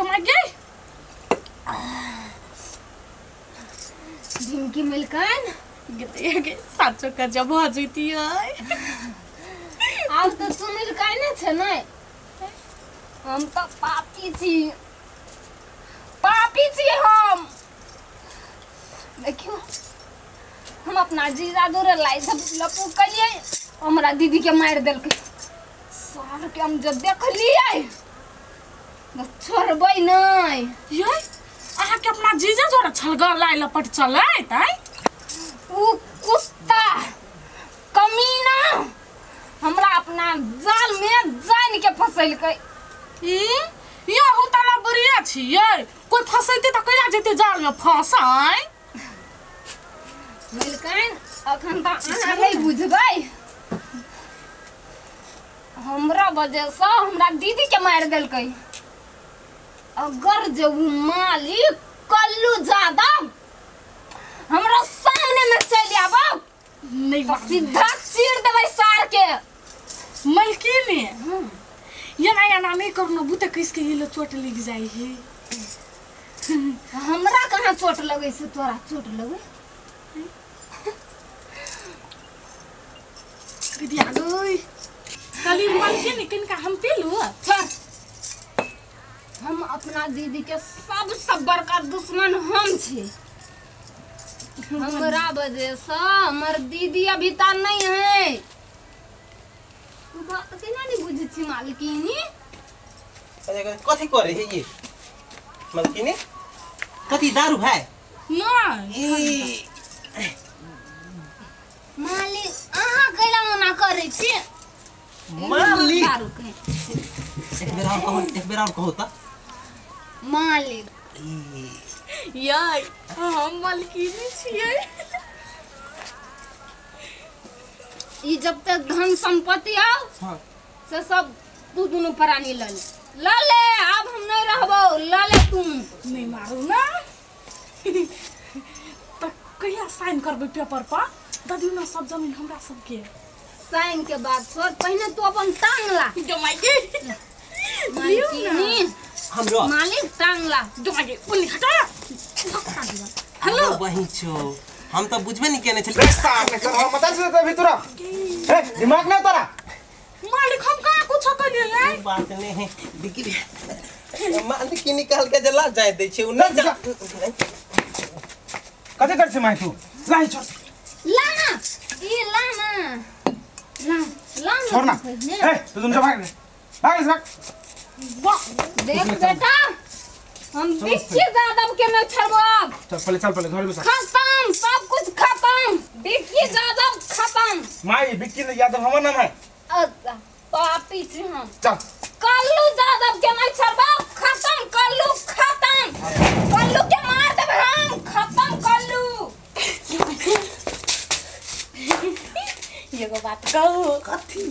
गे गे। ढिमकी मिलकन गे गे, साचो का जब भऽ जैतियै। आब तऽ तू मिलकाइ नहि छै ने। हम तऽ पापी छी, पापी छी हम। देखियौ, हम अपना जीजा दूर लाई सब लपू कलियै, हमरा दीदी के मारि देलकै सार के। हम जब देखलियै, बस छोड़बै नहि। यै, अहाँके अपना जीजा जोड़ा छलगा लाइ लपट चलैत आइ? उ कुत्ता कमीना हमरा अपना जाल में जान के फसैलकै। यौ, हम ताला बुढ़िया छियै, कोइ फसैतै तऽ कैला जेतै जाल में फसाय? मिलकनि, अखन तऽ अहाँ नहि बुझबै। हमरा वजहसँ हमरा दीदी के मारि देलकै। अगर जे उ मालिक कल्लू जादव हमरा सामने में चलि आबो नहि तऽ सीधा चीर देबै सार के। मलकिनी, एना एना नहि करू ने, बुते कस के हिलो चोट लग जाइ है। हमरा कहाँ चोट लगै छै? तोरा चोट लगै। दीदी आ गई। कहली मलकिनी, कनिका हम पीलू? छोड़, हम अपना दीदी के सबसँ बड़का दुश्मन हम छी। हमरा वजहसँ हमर दीदी अभी तक नहीं है। तू बात केना नहीं बुझै छी मालकिनी? अरे, कथी करे है ये मलकिनी? कथी दारू है? नहि। ई मालिक, अहाँ कैला मना करै छी? मालिक। दारू के। एक बेर और कहू, एक बेर और कहू तऽ। मालिक। ई यै, हम मलकिनी छियै। ई जब तक धन संपत्ति आओ से सब तू दुनू प्राणी लऽ ले, लऽ ले। आब हम नहीं रहबो, लऽ ले तू। नहि मारू ना। तऽ कहिया साइन करबै पेपर पर? दऽ दियौ ने सब जमीन हमरा सबके। साइन के बाद छोड़, पहिने तू अपन टांग ला। जमाई लियौ ने। मालकिनी। हमरो मालिक, टांग ला। जमाई ओन्नी हटा। हेलो बहिन छो, हम तऽ बुझबे नहीं केने छलियै। सार ने कर मत से अभी तोरा ए दिमाग ना तोरा। मालिक, हम कहाँ कुछो कलियै? ई बात नहीं है बिक्री। मालिक निकाल के जला जाय दै छै, उ नहीं जा। कथी कर छी माय तू? लाही छोड़। ला ना, ई ला ना, ला, ला ना। छोड़ ना। पहिने। ए, तू तुम भाग भाग भाग। देख बेटा, हम बिच्ची यादव के नहीं छोड़बो अब। चल पहले, चल पहले घर में चल। खत्म, सब कुछ खत्म, बिक्की यादव खत्म। माई, बिक्की यादव हमर नाम है। अच्छा, पापी छी हम। चल। कल्लू यादव के नहीं छोड़बो, खत्म कल्लू, खत्म कल्लू के मार देबै हम, खत्म कल्लू। एगो बात कहू? कथी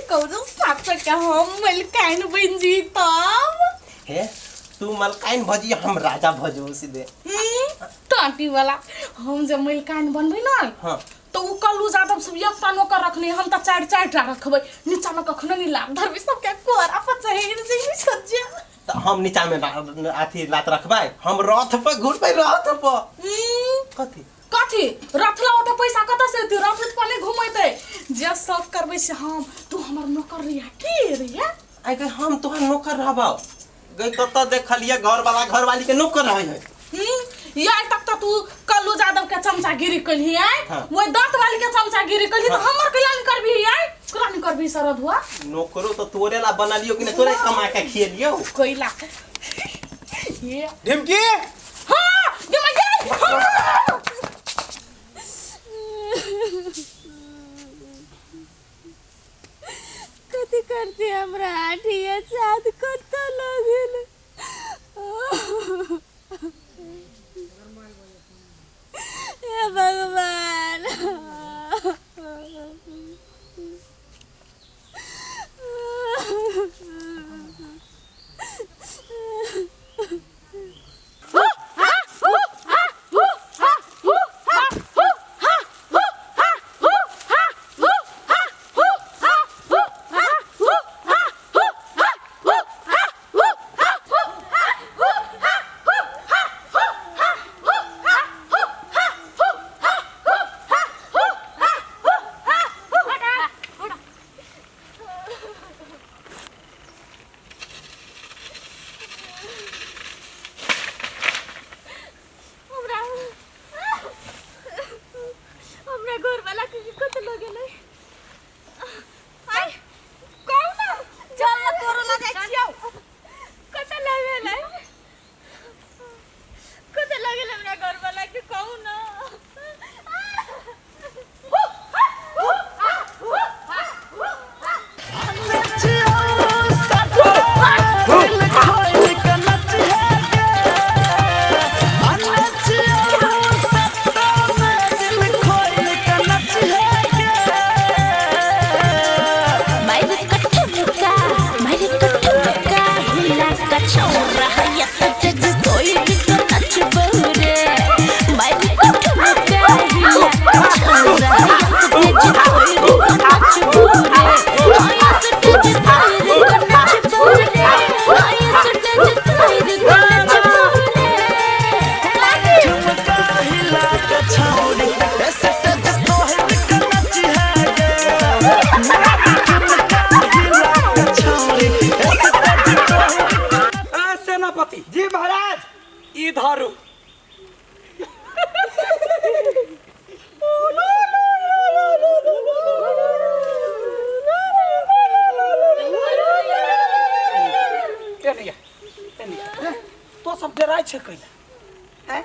कहू? जो सात के हम मलकाइन बनि जी तब? हे, तू मलकाइन भजी, हम राजा भजबो सीधे। टाटी वाला, हम जे मलकाइन बनबै ने तो उ कल्लू यादव सब एकटा नौकर रखने, हम तऽ चारि चारि टा रखबै। नीचा में कखनो नहीं लाभ धरबै, सबके कोरा पर चढ़ि जेबै सज्जा। तऽ हम नीचा में अथी लात रखबै, हम रथ पर घुरबै, रथ पर। कथी? कथी रथ ला? ओते पैसा कतऽ से एतै? रथ पर नहि घुमेतै। जे सब करबै से हम, तू हमर नौकर रहिया की रहिया? आइ गई, हम तोहर नौकर रहबौ? गई, कतऽ देखलियै घर वाला घरवाली के नौकर रहै है? यार, तक तऽ तू कल्लू यादव के चमचागिरी कलही आय। ओहि दांत वाली के चमचागिरी कलही, तऽ हमर कैला नहीं करबही आय? कैला नहीं करबही शरद हुआ? नौकरो तो तोरे ला बनलियो कि ने तोरे कमा के खियलियो? कैला ये ढिमकी। हाँ, गे माय गे, हाँ। कथी करते हमरा आठिया चाँद कतऽ लगल? हे भगवान। ए, सेनापति जी महाराज। ई धरू। एने, एने। तो सब डराइ छै कैला? हैं?